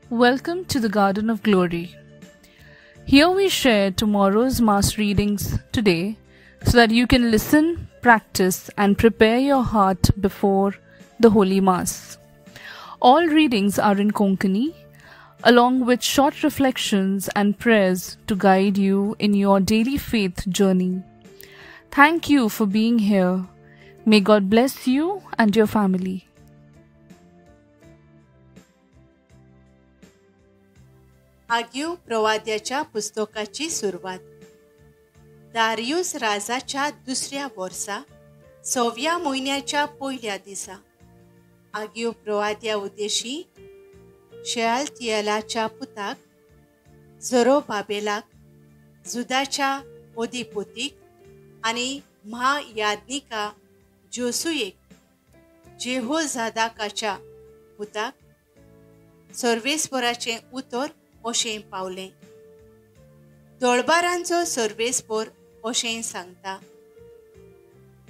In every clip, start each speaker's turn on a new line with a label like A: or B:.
A: Welcome to the Garden of Glory. Here we share tomorrow's Mass readings today so that you can listen, practice and prepare your heart before the Holy Mass. All readings are in Konkani, along with short reflections and prayers to guide you in your daily faith journey. Thank you for being here. May God bless you and your family.
B: आग्यू प्रवाद्याच्या पुस्तकाची सुरवात. दारियूस राजाच्या दुसऱ्या वर्सा सव्या म्हयन्याच्या पयल्या दिसा आग्यू प्रवाद्या उद्देशी शेयालतियलाच्या पुताक जरोबाबेलाक जुदाच्या अधिपतीक आनी म्हायाज्ञिका जोसुयेक जेहोजादाकाच्या पुताक सर्वेस्पराचें उतर अशें पावलें. दळबारांचो सर्वेस्पर अशें सांगता,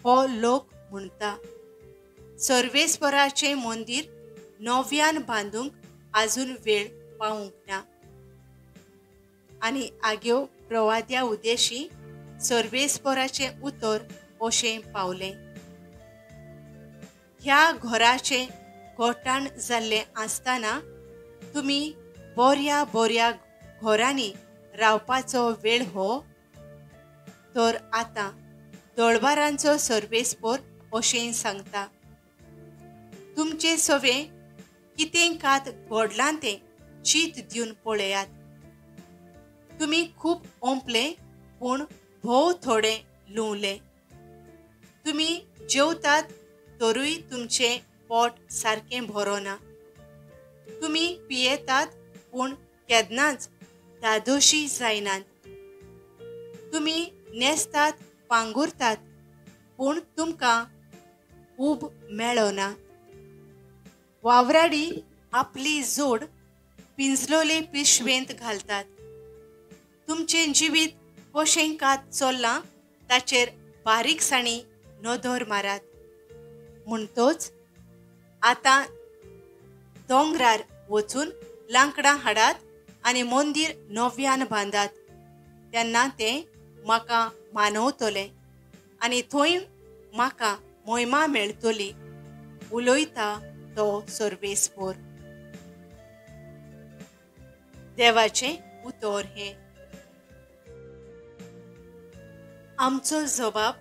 B: हो लोक म्हणटा सर्वेस्पराचें मंदीर नव्यान बांदूंक आजून वेळ पावूंक ना. आनी आग्यो प्रवाद्या उद्देशी सर्वेस्पराचें उतर अशें पावलें, ह्या घराचें गोठाण जाल्लें आसतना तुमी बऱ्या बऱ्या घरांनी रावपाचो वेळ हो. तर आतां दळबारांचो सर्वेस्पर अशें सांगता, तुमचें सवें कितें कात घडलां तें चीत दिवन पळयात. तुमी खूब ओंपले पूण भोव थोडें लुंवलें. तुमी जेवतात तरूय तुमचें पोट सारकें भरोना. तुमी पियेतात पूण केन्नाच धादोशी जायनात. तुमी न्हेसतात पांगुरतात पूण तुमकां ऊब मेळना. वावराडी आपली जोड पिंजलोले पिशवेंत घालतात. तुमचें जिवीत कशें कात चल्लां ताचेर बारीकसाणी नदर मारात. म्हणटोच आतां दोंगरार वचून लांकडां हाडात आनी मंदीर नव्यान बांदात, तेन्ना तें म्हाका मानवतलें आनी थंय म्हाका मोहिमा मेळटली, उलयता तो सर्वेस्पर. देवाचें उतर हें. आमचो जबाब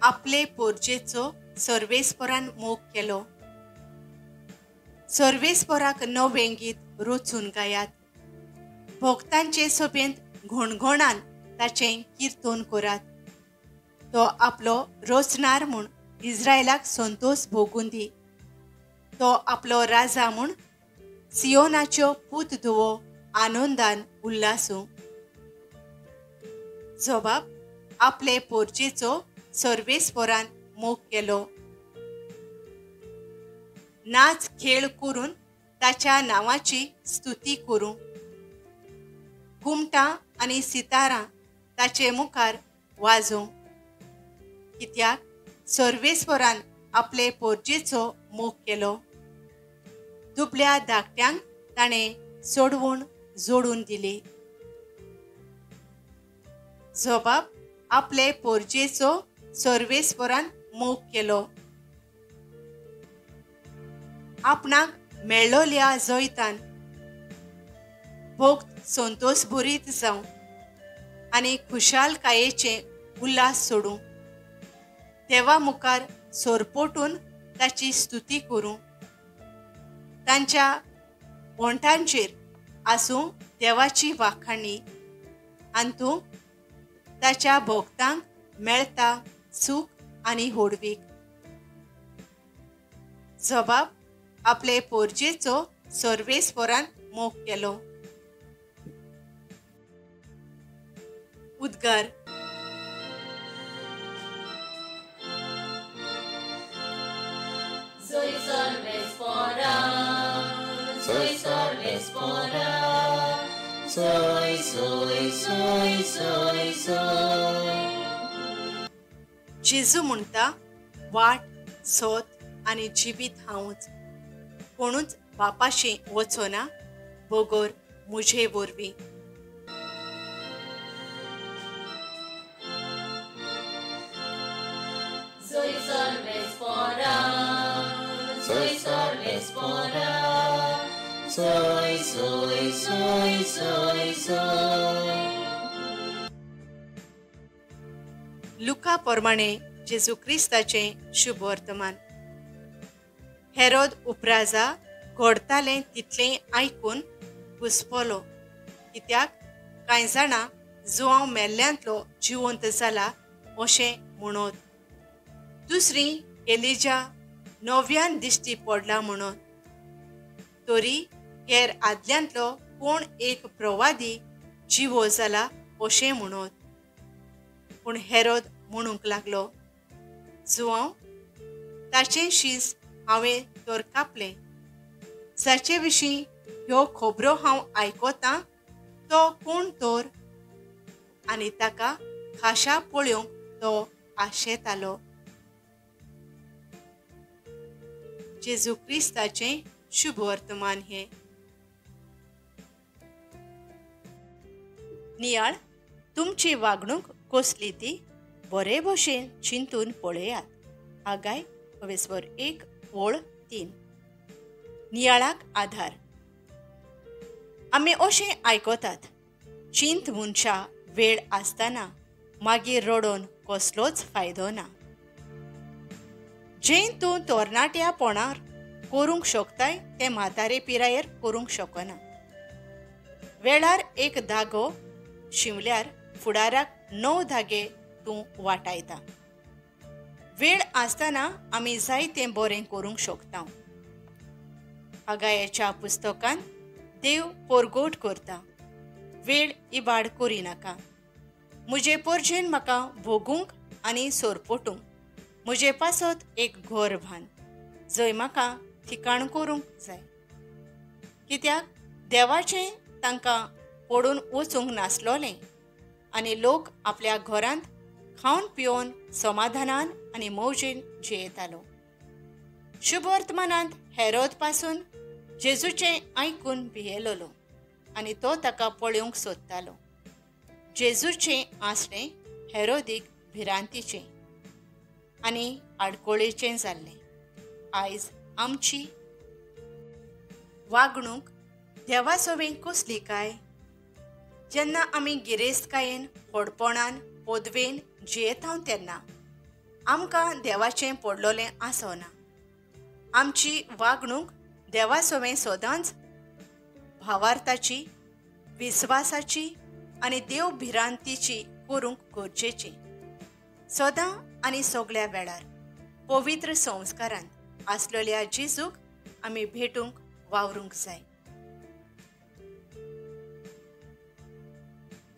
B: आपले पोरजेचो सर्वेस्परान मोग केलो. सर्वेस्पराक नवें गीत रचून गायात, भक्तांचे सभेंत घणघणान ताचें किर्तन करात. तो आपलो रचणार म्हूण इस्रायलाक संतोष भोगून दी. तो आपलो राजा म्हूण सियोनाच्यो पूत धुवो आनंदान उल्हासूं. जबाब आपले पोरजेचो सर्वेस्परान मोग केलो. नाच खेळ करून ताच्या नांवाची स्तुती करूं. घुमटां आनी सितारां ताचे मुखार वाजोवं, कित्याक सर्वेस्परान आपले पोरजेचो मोग केलो. दुबल्या धाकट्यांक ताणें सोडवून जोडून दिली. जबाब आपले पोरजेचो सर्वेस्परान मोग केलो. आपणाक मेळ्ळोल्या जैतान भोक्त संतोष भरीत जावं आनी खुशालकायेचें उल्हास सोडूं. देवा मुखार सोरपोटून ताची स्तुती करूं. तांच्या ओंठांचेर आसूं देवाची वाखाणी, आनी तूं ताच्या भोक्तांक मेळटा सूख आनी होडवीक. जबाब आपले पोरजेचो सर्वेस्परान मोग केलो. उद्गार.
C: Soy सर्वेस्परा, soy सर्वेस्परा, soy soy soy soy soy.
B: जेजू म्हणटा, वाट सोत आनी जिवीत हांवूच. कोणूच बापाशी वचना बगर मुझे वरवीं.
C: Soy, soy, soy, soy, soy.
B: लुका प्रमाणे जेजू क्रिस्ताचें शुभ वर्तमान. हेरोद उपराजा घडतालें तितलें आयकून घुसपलो, कित्याक कांय जाणां जुआंव मेल्ल्यांतलो जिवंत जाला अशें म्हणत, दुसरी एलिजा नव्यान दिश्टी पडला म्हणत, तरी हेर आदल्यांतलो कोण एक प्रवादी जिवो जाला अशें म्हणत. पूण हेरोद म्हणूंक लागलो, जुआंव ताचें शीस हांवें तर कापलें, जाचे विशीं ह्यो खबरो हांव आयकतां तो कोण तर? आनी ताका खाशा पळोवंक तो आशेतालो. जेजू क्रिस्ताचें शुभ वर्तमान हें. नियाळ तुमची वागणूक कसली ती बरे भशेन चिंतून पळयात. आगाय अवेस्वर 1:3. नियाळाक आधार. आमी अशें आयकतात, चिंत मनशा वेळ आसतना मागीर रडोन कसलोच फायदो ना. जें तूं तरणाट्यापणार करूंक शकताय तें म्हातारे पिरायेर करूंक शकना. वेळार एक धागो शिंवल्यार फुडाराक 9 धागे तूं वाटायता. वेळ आसतना आमी जायतें बरें करूंक शकता. आगायाच्या पुस्तकान देव पोरगोट करता, वेळ इबाड करिनाका. म्हजे पोरजेन म्हाका भोगूंक आनी सोरपोटूंक म्हजे पासत एक घर बांद, जंय म्हाका ठिकाण करूंक जाय. कित्याक देवाचें तांकां पडून वचूंक नासलोलें आनी लोक आपल्या घरांत खावन पिवन समाधानान आनी मौजेन जियेतालो. शुभ वर्तमानांत हेरोद पासून जेजूचें आयकून भियेलोलो आनी तो ताका पळोवंक सोदतालो. जेजूचें आसणें हेरोदीक भिरांतीचें आनी आडकोळेचें जाल्लें. आयज आमची वागणूक देवा सवें कसली काय? जेन्ना आमी गिरेस्तकायेन, व्हडपणान, पदवेन जियेता तेन्ना आमकां देवाचें पडलोलें आसना. आमची वागणूक देवा सवें सदांच भावार्थाची, विस्वासाची आनी देव भिरांतीची करूंक गरजेची. सदां आनी सगळ्या वेळार पवित्र संस्कारांत आसलेल्या जेजूक आमी भेटूंक वावरूंक जाय.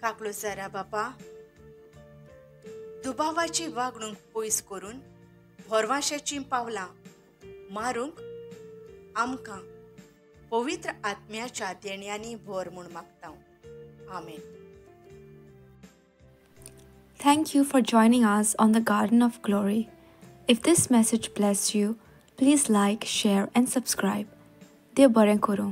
B: काकळुसारा बापा, दुबावाची वागणूक पयस करून भरवाशाचीं पावलां मारूंक आमकां पवित्र आत्म्याच्या देण्यांनी भर म्हूण मागता. आमेन.
D: Thank you for joining us on the Garden of Glory. If this message blessed you, please like, share and subscribe. Dev बरें करूं.